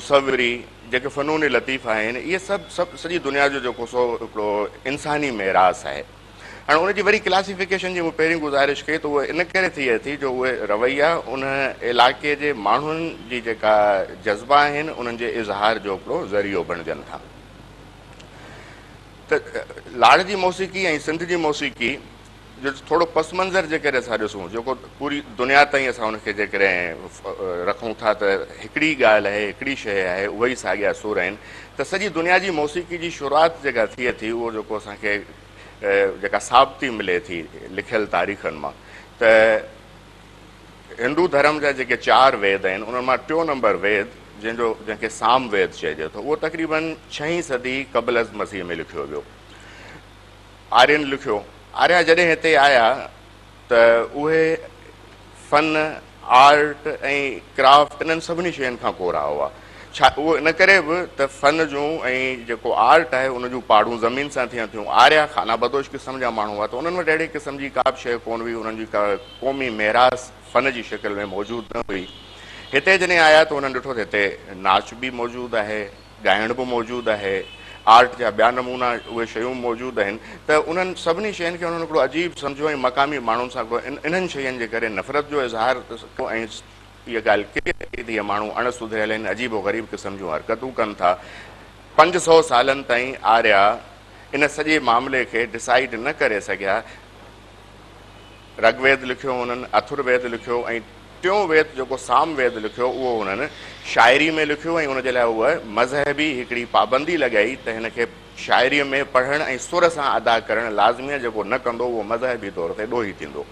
مصوري، جيڪي فنون لطيفه آهن، اهي سڀ سڀ سڄي دنيا جو جيڪو سو هڪڙو انساني ميراث آهي. هاڻي ان جي وري ڪلاسيفڪيشن جي مون پهرين گذارش ڪئي ته اهو ان ڪري ٿئي ٿي جو اهي رويا ان علائقي جي ماڻهن جي جيڪا جذبا آهن انهن جي اظهار جو هڪڙو ذريعو بڻجن ٿا. ته لاڙ جي موسيقي ۽ سنڌ جي موسيقي جو ٿورو پس منظر جيڪڏهن اسان ڏسون جيڪو پوري دنيا تائين اسان ان کي جيڪڏهن رکون ٿا ته هڪڙي ڳالهه آهي هڪڙي شيء آهي اهي ئي ساڳيا سر آهن ته سڄي دنيا جي موسيقي جي شروعات جيڪا ٿئي ٿي اهو جيڪو اسان کي جيڪا ثابتي ملي ٿي لکيل تاريخن مان ته هندو ڌرم جا جيڪي چار ويد آهن انهن مان ٽيون نمبر ويد جنهن جو جنهن کي سام ويد چئجي ٿو اهو تقريبن ڇهين صدي قبل از مسيح ۾ لکيو ويو. آرين لکيو، آريا جڏهن هتي آيا ته اهي فن، آرٽ ۽ ڪرافٽ انهن سڀني شين کان ڪورا هئا. ڇا اهو ان ڪري به ته فن جون ۽ جيڪو آرٽ آهي ان جون پاڙون زمين سان ٿين ٿيون. آريا خانه بدوش قسم جا ماڻهو هئا ته انهن وٽ اهڙي قسم جي ڪا به شيء ڪونه هئي، انهن جي ڪا قومي ميراث فن جي شڪل ۾ موجود نه هئي. هتي جڏهن آيا ته انهن ڏٺو ته هتي ناچ به موجود آهي، ڳائڻ به موجود آهي، آرٽ جا ٻيا نمونا اهي شيون موجود آهن ته انهن سڀني شين کي انهن هڪڙو عجيب سمجهيو ۽ مقامي ماڻهن سان هڪڙو انهن شين جي ڪري نفرت جو اظهار ڪيو ۽ اها ڳالهه ڪئي ته اهي ماڻهو اڻ سڌريل آهن، عجيب و غريب قسم جون حرڪتون ڪن ٿا. 500 سالن تائين آريا ان سڄي معاملي کي ڊسائيڊ نه ڪري سگهيا. رگ ويد لکيو هنن، اٿر ويد لکيو ۽ ٽيون ويد جيڪو سام ويد لکيو اهو هنن شاعري ۾ لکيو ۽ ان جي لاء هوء مذهبي هڪڙي پابندي لڳائي ته هن کي شاعريء ۾ پڙهڻ ۽ سر سان ادا ڪرڻ لازمي آهي جيڪو نه ڪندو اهو مذهبي طور تي ڏوهي ٿيندو.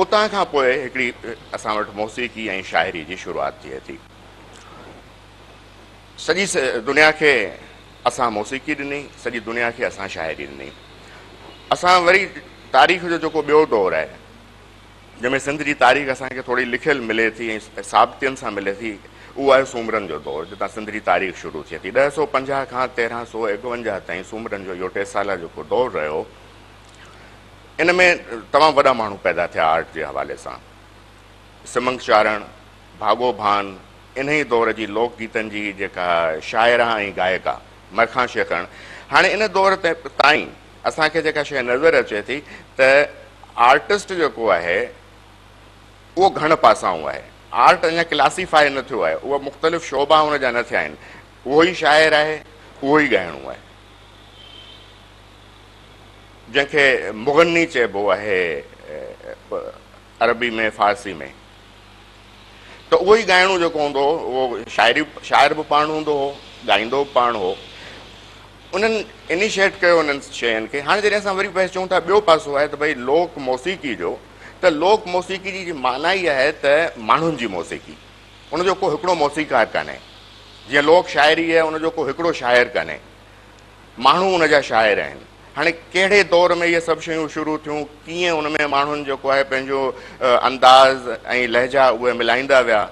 اتان کان پوء هڪڙي اسان وٽ موسيقي ۽ شاعري جي شروعات ٿئي ٿي. سڄي دنيا کي اسان موسيقي ڏني، سڄي دنيا کي اسان شاعري ڏني. اسان وري تاريخ جو جيڪو ٻيو دور آهي، جنهن ۾ سنڌ جي تاريخ اسان کي ٿوري لکيل ملي ٿي ۽ ثابتين سان ملي ٿي، اهو آهي سومرن جو دور، جتان سنڌ جي تاريخ شروع ٿئي ٿي. 1050 کان 1351 تائين سومرن جو اهو ٽي سالا جيڪو دور رهيو، ان ۾ تمام وڏا ماڻهو پيدا ٿيا آرٽ جي حوالي سان. سمنگ چارڻ، ڀاڳو ڀان، انهيء دور جي لوڪ گيتن جي جيڪا شاعره ۽ گائڪا مرکان شيخڻ، هاڻي ان دور تائين اسان کي جيڪا شيء نظر اچي ٿي ته آرٽسٽ جيڪو آهي اهو گهڻ پاسائون آهي. آرٽ اڃا ڪلاسيفائي نه ٿيو آهي، اهي مختلف شعبا ان جا نه ٿيا آهن. اهو ئي شاعر آهي، اهو ئي ڳائڻو آهي. جنهن کي مغني چئبو آهي عربي ۾ فارسي ۾. ته اهو ئي ڳائڻو جيڪو هوندو هو اهو شاعري شاعر به پاڻ هوندو هو، ڳائيندو به پاڻ هو. انهن انيشيٽ ڪيو انهن شين کي. هاڻي جڏهن اسان وري پئي چئون ٿا ٻيو پاسو آهي ته ڀئي لوڪ موسيقي جو، ته لوڪ موسيقي جي معنيٰ ئي آهي ته ماڻهن جي موسيقي، ان جو ڪو هڪڙو موسيقار ڪانهي. جيئن لوڪ شاعري آهي ان جو ڪو هڪڙو شاعر ڪانهي، ماڻهو ان جا شاعر آهن. هاڻي ڪهڙي دور ۾ اهي سڀ شيون شروع ٿيون، ڪيئن ان ۾ ماڻهن جيڪو آهي پنهنجو انداز ۽ لهجا اهي ملائيندا ويا،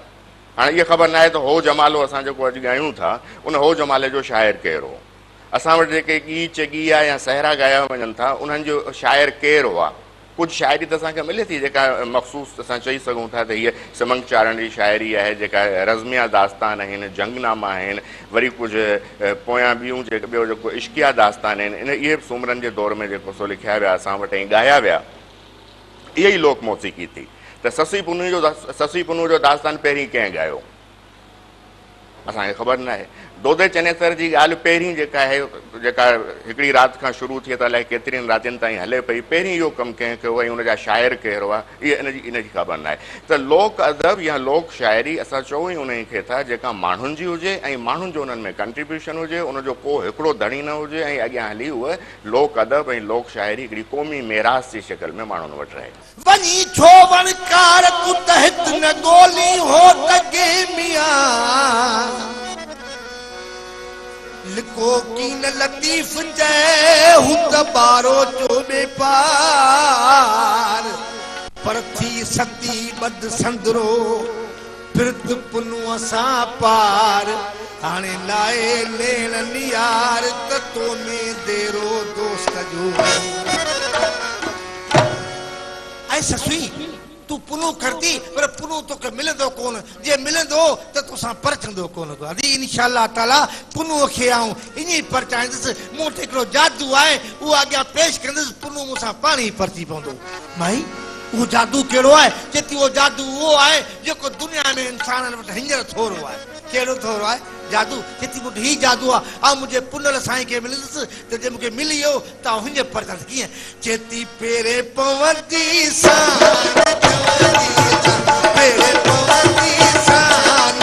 هاڻي اها خبر ناهي ته هو جمالو اسان جيڪو اڄ ڳايون ٿا ان هو جمالي جو شاعر ڪير هو. اسان وٽ جيڪي ڳيچ، ڳيا يا سهرا ڳايا وڃن ٿا انهن جو شاعر ڪير هئا. ڪجهه شاعري ته اسان کي ملي ٿي جيڪا مخصوص اسان چئي سگهون ٿا ته هيء سمنگ چارڻ جي شاعري آهي جيڪا رزميه داستان آهن، جنگ ناما آهن، وري ڪجهه پويان ٻيون جيڪي ٻيو جيڪو عشقيه داستان آهن ان اهي به سومرن جي دور ۾ جيڪو سو لکيا ويا اسان وٽ ۽ ڳايا ويا. اها ئي لوڪ موسيقي ٿي ته سسئي پنهون جو سسئي پنهون جو داستان پهرين ڪنهن ڳايو؟ اسان کي خبر ناهي. دودي چنيسر جي ڳالهه پهرين جيڪا آهي، جيڪا هڪڙي رات کان شروع ٿئي ته الائي ڪيترين راتين تائين هلي پئي، پهرين اهو ڪم ڪنهن ڪيو ۽ ان جا شاعر ڪير هئا، اها ان جي ان جي خبر ناهي ته لوڪ ادب يا لوڪ شاعري اسان چئون ئي انهي کي ٿا جيڪا ماڻهن جي هجي ۽ ماڻهن جو انهن ۾ ڪنٽريبيوشن هجي، ان جو ڪو هڪڙو ڌڻي نه هجي ۽ اڳيان هلي اها لوڪ ادب ۽ لوڪ شاعري هڪڙي قومي ميراث جي شڪل ۾ ماڻهن وٽ رهي. وڃي ڇو وڻڪار تون ته هت نه ڳولين هوت ڪي ميان لڪو ڪين لطيف چئي هوت ٻارو چوٻي پار پر ٿي ستي ٻڌ سندرو پرت پنهونء سان پار، هاڻي لائي ليڻ نيار ته تو ۾ ديرو دوست جو. اي سسئي! تون پنهون کرتي پر پنهون توکي ملندو ڪونه، جي ملندو ته توسان پرچندو ڪونه ڪو. ادي انشاء الله تعاليٰ پنهونء کي آئون ائين ئي پرچائيندس، مون وٽ هڪڙو جادو آهي، اهو اڳيان پيش ڪندس، پنهون مون سان پاڻ ئي پرچي پوندو. مائي، اهو جادو ڪهڙو آهي؟ چئي ٿي، اهو جادو اهو آهي، جيڪو دنيا ۾ انسانن وٽ هينئر ٿورو آهي. ڪهڙو ٿورو آهي جادو؟ چئي ٿي، مون وٽ هي جادو آهي، آئون منهنجي پنهل سائين کي ملندس ته جي مون کي ملي ويو ته آئون هينئر پرچندس. ڪيئن؟ چئي ٿي، پيري پوندي سان چوندي سان، پيري پوندي سان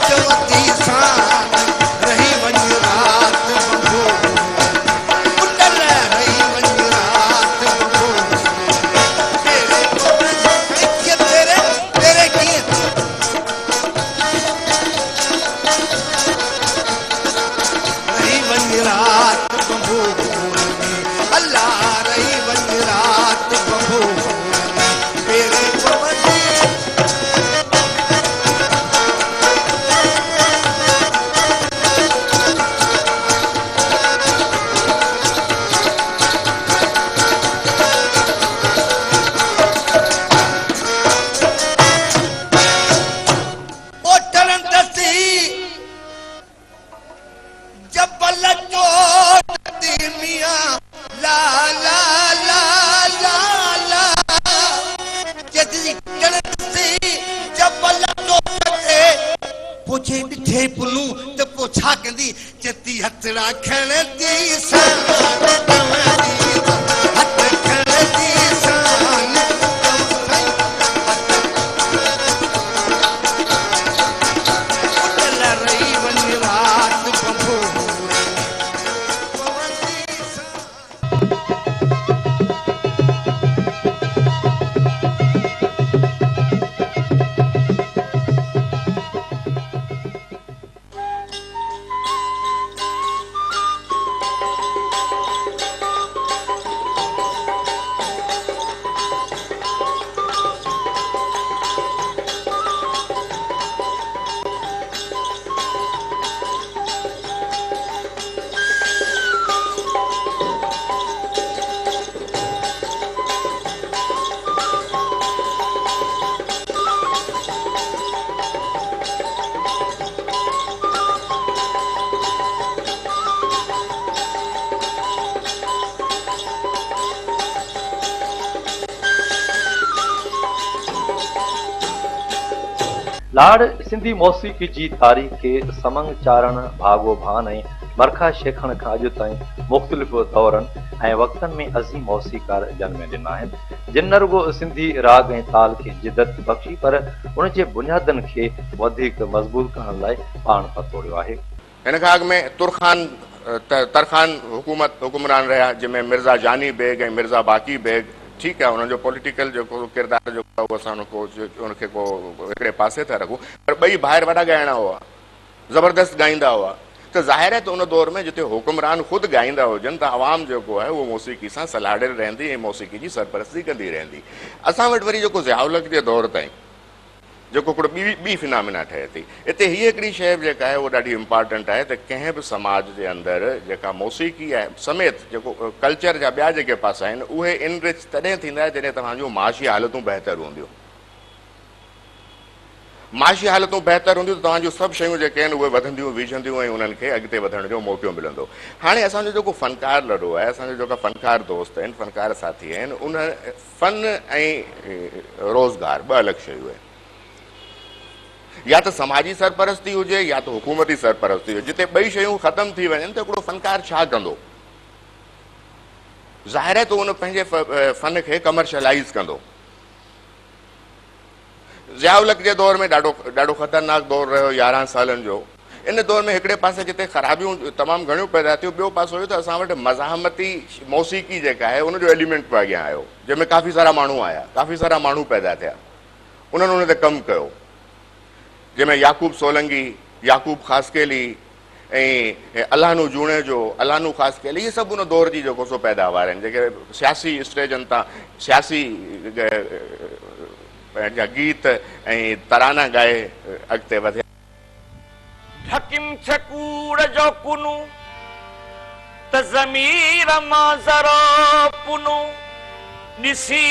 چوندي سان، رهي وڃ رات ڀنڀور ۾، پنهل رهي وڃ رات ڀنڀور ۾، پيري پوندي سان، ڪيئن پيري، پيري ڪيئن؟ رهي وڃ رات ڀنڀور ۾، الله رهي وڃ رات ڀنڀور ۾، پيري پوندي. اوٽرن دسي جبل چوٽ تي ميان لا لا لا لا لا چئي ٽڻن دسي جبل چوٽ تي پوء جي ڏٺي پنهون ته پوء ڇا ڪندي چتي هٿڙا کڻندي سان چوندي سان هٿ کڻندي سان چوندي اڏل رهي وڃ رات ڀنڀور ۾ پوندي سان. لاڙ سنڌي موسيقي جي تاريخ کي سمنگ چارڻ، ڀاڳو ڀان ۽ مرکا شيخڻ کان اڄ تائين مختلف دورن ۽ وقتن ۾ عظيم موسيقار جنم ڏنا آهن، جن نه رڳو سنڌي راڳ ۽ تال کي جدت بخشي پر ان جي بنيادن کي وڌيڪ مضبوط ڪرڻ لاء پاڻ پتوڙيو آهي. هن کان اڳ ۾ ترخان ترخان حڪومت حڪمران رهيا جنهن ۾ مرزا جاني بيگ ۽ مرزا باقي بيگ ٺيڪ آهي انهن جو پوليٽيڪل جيڪو ڪردار جيڪو آهي اهو اسان ان کي ڪو هڪڙي پاسي ٿا رکون پر ٻئي ڀائر وڏا ڳائڻا هئا زبردست ڳائيندا هئا ته ظاهر آهي ته ان دور ۾ جتي حڪمران خود ڳائيندا هجن ته عوام جيڪو آهي اهو موسيقي سان سلهاڙيل رهندي ۽ موسيقي جي سرپرستي ڪندي رهندي اسان وٽ وري جيڪو ضياء الحق جي دور تائين جيڪو هڪڙو ٻي ٻي فنامينا ٺهي ٿي. اتي هيء هڪڙي شيء به جيڪا آهي اها ڏاڍي امپارٽنٽ آهي ته ڪنهن به سماج جي اندر جيڪا موسيقي آهي سميت جيڪو ڪلچر جا ٻيا جيڪي پاسا آهن اهي انرچ تڏهن ٿيندا جڏهن توهان جون معاشي حالتون بهتر هونديون. معاشي حالتون بهتر هونديون ته توهان جون سڀ شيون جيڪي آهن اهي وڌنديون ويجهنديون ۽ انهن کي اڳتي وڌڻ جو موقعو ملندو. هاڻي اسان جو جيڪو فنڪار لڏو آهي اسان جو جيڪا فنڪار دوست آهن فنڪار ساٿي آهن ان فن ۽ روزگار ٻه الڳ شيون آهن. يا ته سماجي سرپرستي هجي يا ته حڪومتي سرپرستي هجي. جتي ٻئي شيون ختم ٿي وڃن ته هڪڙو فنڪار ڇا ڪندو؟ ظاهر آهي ته ان پنهنجي فن کي ڪمرشلائيز ڪندو. ضياء الحق جي دور ۾ ڏاڍو ڏاڍو خطرناڪ دور رهيو 11 سالن جو. ان دور ۾ هڪڙي پاسي جتي خرابيون تمام گهڻيون پيدا ٿيون ٻيو پاسو اهو ته اسان وٽ مزاحمتي موسيقي جيڪا آهي ان جو ايليمينٽ به اڳيان آيو جنهن ۾ ڪافي سارا ماڻهو آيا ڪافي سارا ماڻهو پيدا ٿيا انهن ان تي ڪم ڪيو جنهن ۾ يعقوب سولنگي يعقوب خاصخيلي ۽ الهانو جوڻيجو الهانو خاصخيلي اهي سڀ ان دور جي جيڪو سو پيداوار آهن جيڪي سياسي اسٽيجن تان سياسي پنهنجا گيت ۽ ترانا ڳائي اڳتي وڌيا. ڍڪيم ڇ ڪوڙ جو ڪنو، ته ضمير مان ذرو پنو ڏسي.